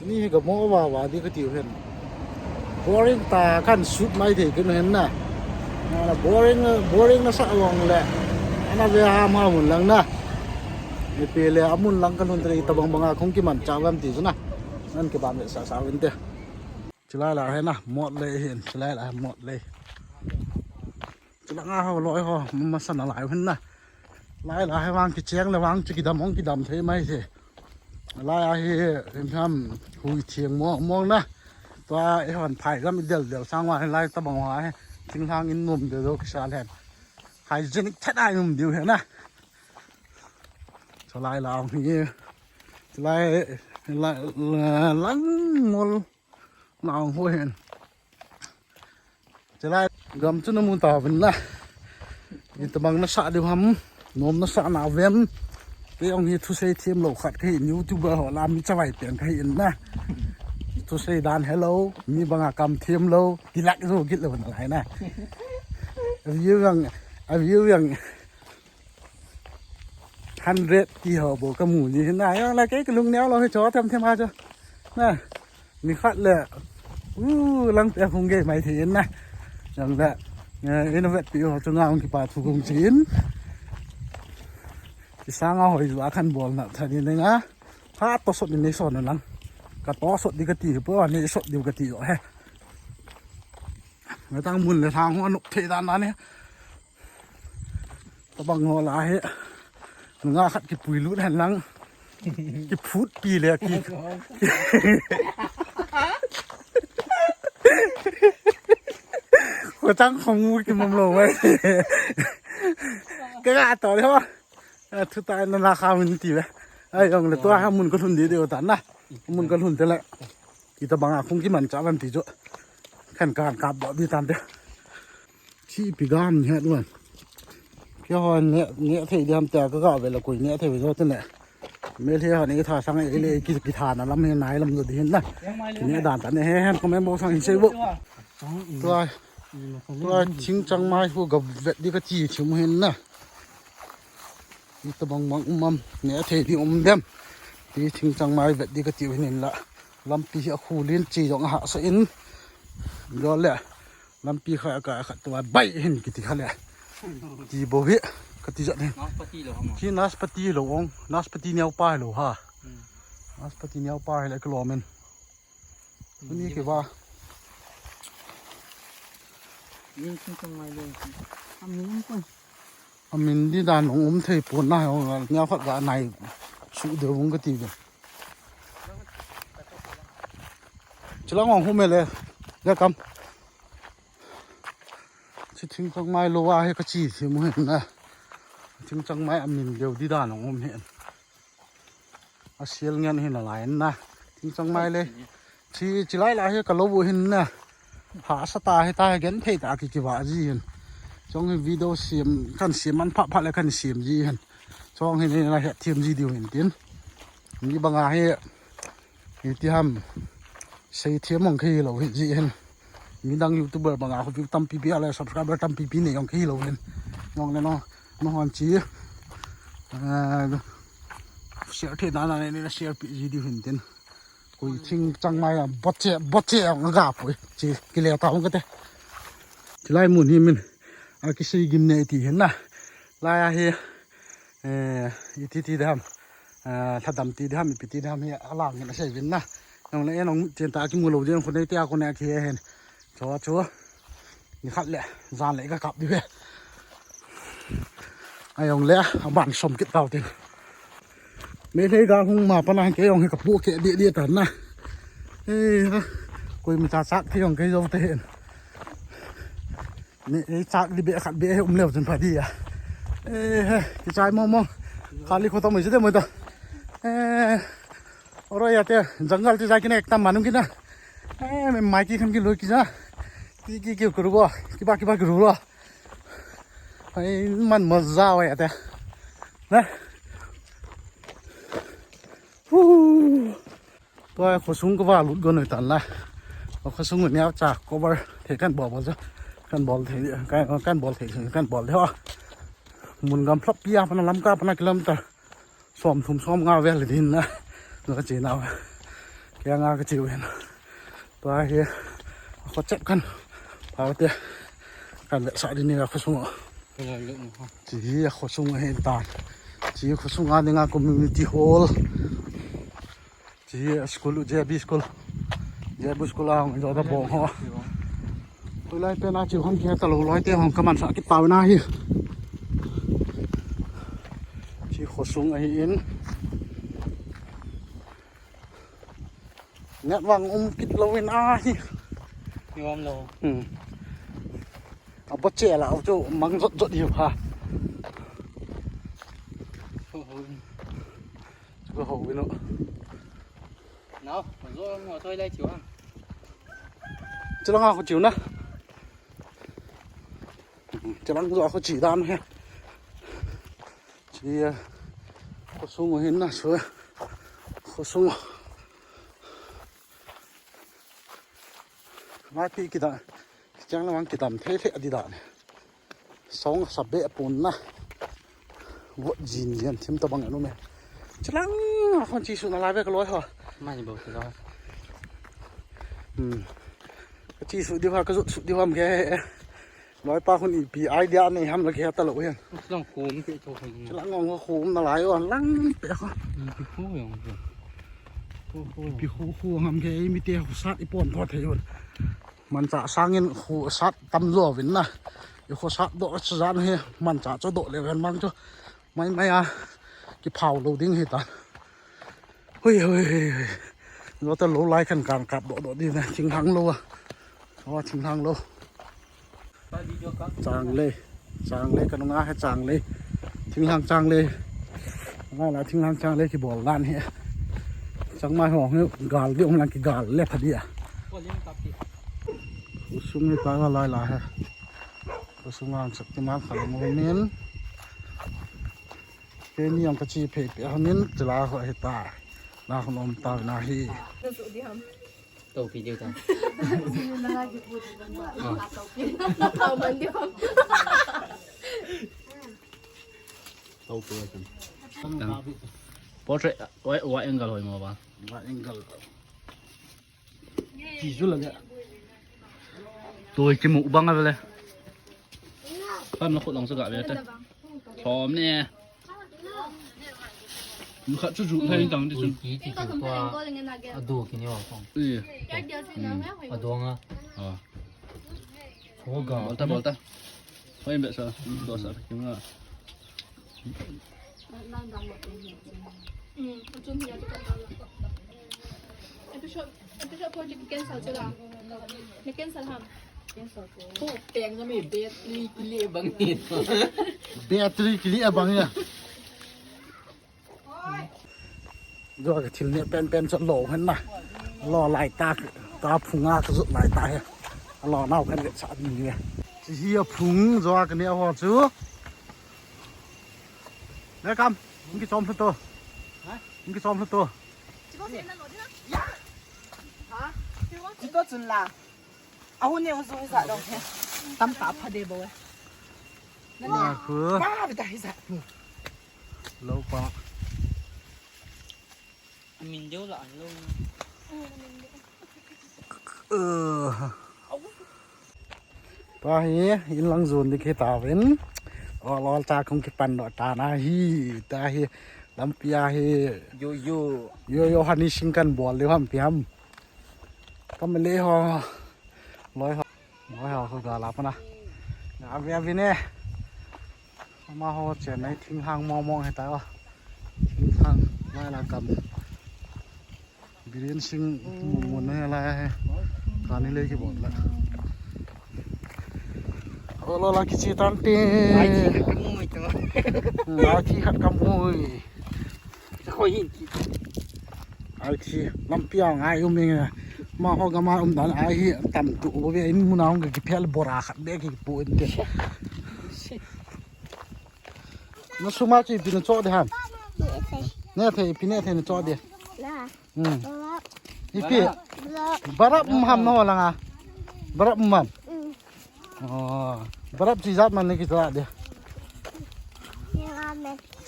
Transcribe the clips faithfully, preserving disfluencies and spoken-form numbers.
Ni hi ka mo va va di ka tiu hen. Boring ta kan sut mai thei kin hen na. Na boring, boring na sa wang le. Ana ve ha ma mun lang na. Ni pe le amun lang kan hun tre ta bang banga khong ki man cha vam ti na. Nan ke ba me sa sa vin te. Chilai la hen na mot le hin chilai la mot le. Chilanga ho loi ho mama sana lai hin na. Lai la he wang ki cheng le wang chu ki dam ong ki dam thei mai the. Lai a hi em tham hui thiang mo mo na. Tua e hon phai lam i del del sang wa lai ta bang wa he. Thing hang in num de do ki sa len. Hygienic that ai num diu he na. Chilai la ong hi. Chilai la lang mol. Naung ho hen. Chilai gam chu na mu ta vin na. Ni ta bang na sa diu ham. Nom na sa na vem. Te ong hi thusei thiam lo khat ka hin YouTuber ho la mi chavai pen ka hin na. Thusei dan hello. Mi banga kam thiam lo. Tilak zo git lo na lai na. A view yang, a view yang. Hundred ti ho bo ka mu ni na ya la ke lung neo lo he cho them them ha cho. Na. Ni khat le. U lang te hung ge mai thei na. Yang le. Eh, ina vet pi ho chu nga ong ki pa thu kong chin. Ki sanga hoi ju a khan bol na tha ni nga. Ha to sot ni nei son na lang. Ka to sot di ka ti po nei sot di ka ti o he. Nga tang mun le thang ho nuk thei dan na ni. Tabang ho la he. Nga khat ki pui lut hen lang. Ki phut pi le ki. Ko chang khong mu ki mom lo mai. Ka ga to le ho. A thu ta na la kha min ti ve. Ai jong le to ha mun ko lhun di de ta na. Mun ko lhun te le. Ki tabang a khong ki man cha lam ti jo. Khan kan kap do di tan te. Chi pi gam ni het wan. Kei hon ne, ne thei diam te ka ga ve la koi ne thei ve jo te ne. Meitei hon ei tha sang ei le ki, ki tha na lam he nai lam jo di hin na. Ne dan ta ne he hen comment box sang hin sei bo. Tua, tua thing chang mai hu ga vet di ka ti thim hin na. Ni tabang bang um am, ne thei di um dem. Ti thing chang mai vet di ka ti hin la. Lampi hi a khu lin chi jong ha sa in. Jo le. Lampi kha ka khat tua bai hin kiti kha le. Ti bo hi ka ti jat hin. Naspati lo ha ma. Ki naspati lo ong, naspati neo pa lo ha. Hmm. Naspati neo pa le kilo men. Ni ke ba. Ni kin tong mai lo. Am ni ko. Amin di dan ong um thei pon na ong neo khat ga nai. Su de ong ka ti de. Chilang ong hu me le. Ya kam. Chi thing chang mai lo a he ka chi thim u hen na. Thing chang mai amin deu di dan ong um hen. A sial ngen hin a lai na. Thing chang mai le. Chi, chi lai la he ka lo bu hin na. Ha sa ta he ta he gen thei ta ki ki ba ji hin. Chong hi video siam kan siam man pha pha le kan siam ji hin. Chong hi ni na he thiam ji diu hin tin. Ni banga he. Iti ham. Sei thiam ong khi lo hi ji hin. Midang YouTuber banga khu view tampi pi a le subscriber tampi pi nei ong khi lo hin. Nong le no, no hon chi. Ah, share the na na ne share pi ji diu hin tin. Koi thing chang mai a boche, boche ong ga poi. Chi ki le ta ong ka te. Chi lai mun hi min. A ki sei gim ne ti hin na. Lai a hi. Eh, iti ti dam. Eh, thadam ti dam, ipi ti dam hi alang hin a sei vin na. Nong le nong chen ta ki mu lo ding khu nei te a khu ne ki he hen. Cho cho. Ni khat le, jan le ka kap di ve. Ai ong le, a ban som kit tau tin. Meitei ga hung ma pa na ke ong he ka pu ke di di ta na. Eh, ha. Koi mi ta chak thi ong ke jo te hen. Ni, eh, chak di be khat be he um leu chun pha di a. Eh, he, ki chai mo mo. Khali khotom mai de mo ta. Eh, oro ya te, jungle te ja ki na ek tam manung ki na. Eh, me mai ki kham ki lo ki ja. Ki, ki, ki kuru bo. Ki ba, ki ba kuru bo. Ai, man mo ja wa ya te. Na. Hu. Tua khosung ka va lut go noi tan la. Khosung ni a cha cover the kan bol bol cha. Kan bol the, kan, kan bol the, kan bol the ho. Mun gam phlop pia pana lam ka pana kilometer. Som thum som nga vel din na. Lo ka che na. Kei nga ka chiu hin. Tua hi, a kho chep kan. Pau te. Kan le sa di ni a kho sung. Chi hi a kho sung hin tan. Chi kho sung a ni nga community hall. Chi hi a school, J B school. J B school a hong jo da bong ho. Tulai pen a chiu hong kia ta lo loi te hong ka man sa kit pau na hi. Chi kho sung a hi in. Net vang um kit lo in a hi. Ni um lo. Hmm. A bo che la chu mang jot jot hi ha. Ho ho. Chu ho win o. Nau, zo mo soi lai chiu ang. Chu la nga kho chiu na. Chilang zo kho chi dan he. Chi, eh, kho sung hin na su. Kho sung. Mai pi kida. Chiang la wang kidam thei thei adi dan. Song sa be pun na. Vot jin jin thim ta bang anu me. Chilang a khon chi su na lai ve ka loi ho. Mai bo ka loi. Hmm. Ka chi su di ha ka zut su di ham ke. Loi pa khun ipi idea nei ham la ke ta lo hian. Lang khum ke to khum. Chilang ngong khum na lai o lang pe kho. Ipi khu yong. Khu khu. Ipi khu khu ngam ke ei mi te khu sat i pon tho thei o. Manchah sangin khu sat tam zo vin na. I khu sat do sa jan he manchah cho do le ven mang cho. Mai mai a, kiphau lo ding hi ta. Hui, hui, hui, hui. Lo ta lo lai khan kan kap do do di na, thinghang lo a. Aw, thinghang lo. Changlei. Changlei ka nunga he changlei. Thinghang changlei. Nga la thinghang changlei kibol dan he. Changmai ho he gal di ong lang kigal le pha di a. Usung he ta la lai la he. Usung ang sak ti mal kha lo mo min. Keini ang ka chi phei pe hanin chila ho hi ta. Na hon om ta na hi. To pi deu ta. Tau pi kan. Portrait, wide, wide angle hoi mo ba? Wide angle. Ti chu la le. Toi ki mu bang a le. Kan la khut lang sa ga ve te. Thom ne. Mu khat chu ju thai tang ti chu. Ki ti chu pa. A do ki ni wa kong. Ui. A do nga. A. Ko ga. Bol ta, bol ta. Hoi be sa. Do sa ki nga. Episode, episode four cancel chu la. Na cancel ham. Cancel chu. Ko peng na mi battery kili bang ni. Battery kili bang ya. Zo ka thil ne pen pen chu lo hen na. Lo lai ta, ta phunga ka zut lai ta he. Lo nau kan le cha ni. Chi hi a phung zo ka ne ho chu. Le kam, inki chom hlu to. Ha? Inki chom hlu to. Chito chun la. Ahu ne uzu hi za dong he. Tam ta pha de bo e. Na khu. Ma bi ta hi za. Lo pa. Min deu la an lo. Tua hi, in lang zon dik hi ta vin. Ol ol cha kong kipan doh ta na hi, ta hi, lampi a hi. Yo, yo. Yo, yo, hani sing kan bol liu ham pi ham. Kam le ho. Loi ho. Loi ho, khu ga la pana. Avi, avi ne. Amaho chen nai thinghang mong mong he ta o. Thinghang, lai la kam. Biren sing mun mun na la he. Kani le ki bon la. Olo la kichi tante. Ai chi ka mui to. Ai chi khat ka mui. Ko hin ki. Ai chi lampi a ngai um inge. Amaho gama um dan ai hi tam tu bo ve in mun a hung ki phel bora khat be ki pu inte. Na suma chu ipi na cho de ham? Ne thei, ipi ne thei na cho de? Hmm. Ipi? Barap um ham na ho langa? Barap um ham? Oh, barap chi jat man ne ki cho de?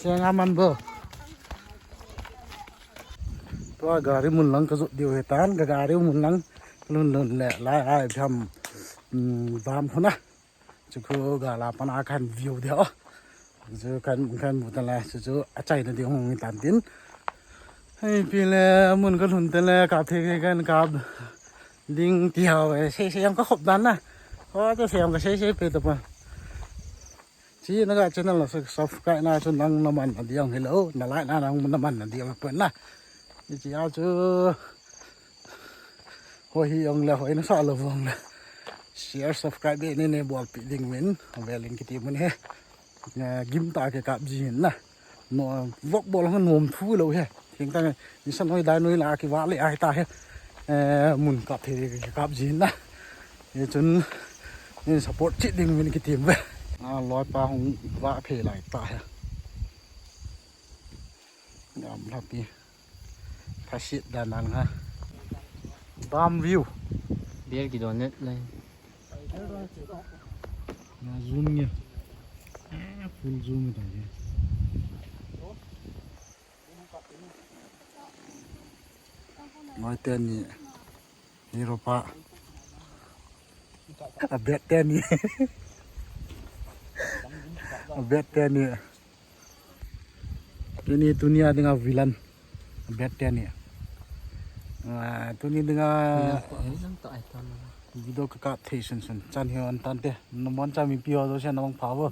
Senga man bo. Tua gari mun lang ka jot diu hitan, ka gari mun lang ka lhun lhun le lai ai pham, um, bam khuna. Chu khu gala pana kan view diu. Chu kan kan mu ta la chu chu a chai na diu hung tan tin. Hei pi le mun ka lhun te le ka phe ke kan ka ding ti hau e se se yang ka khop dan na. Ho ta se yang ka se se pe ta pa. Chi na ka channel la subscribe na chu nang na man a diang hello na like na nang na man a diang pa na. Ni chi a chu ho hi ong le ho na sa lo vong le. Share subscribe ni ne bol pi ding min. Velin kiti mun he. Gim ta ke kap ji hin na. No vok bol hang nom thu lo he. Thing ta ni sa noi dai noi la ki wa le ai ta he. Mun kap the ke kap ji hin na. Ye chun ni support chi ding min kiti ve. A loi pa hung wa phe lai ta he. Ngam la pi. Phasit dan ang ha. Bam view. Biar ki donet lai. Na zoom nge. Ah, full zoom ta nge. Noi te ni. Hero pa. A bet te ni. A bet te ni. Tuni, tuni a dinga villain. Bet te ni. Ah, tuni dinga video ka kap thei sun sun. Chan hi on tan te. Na mon cha mi pi ho do se na mong pha bo.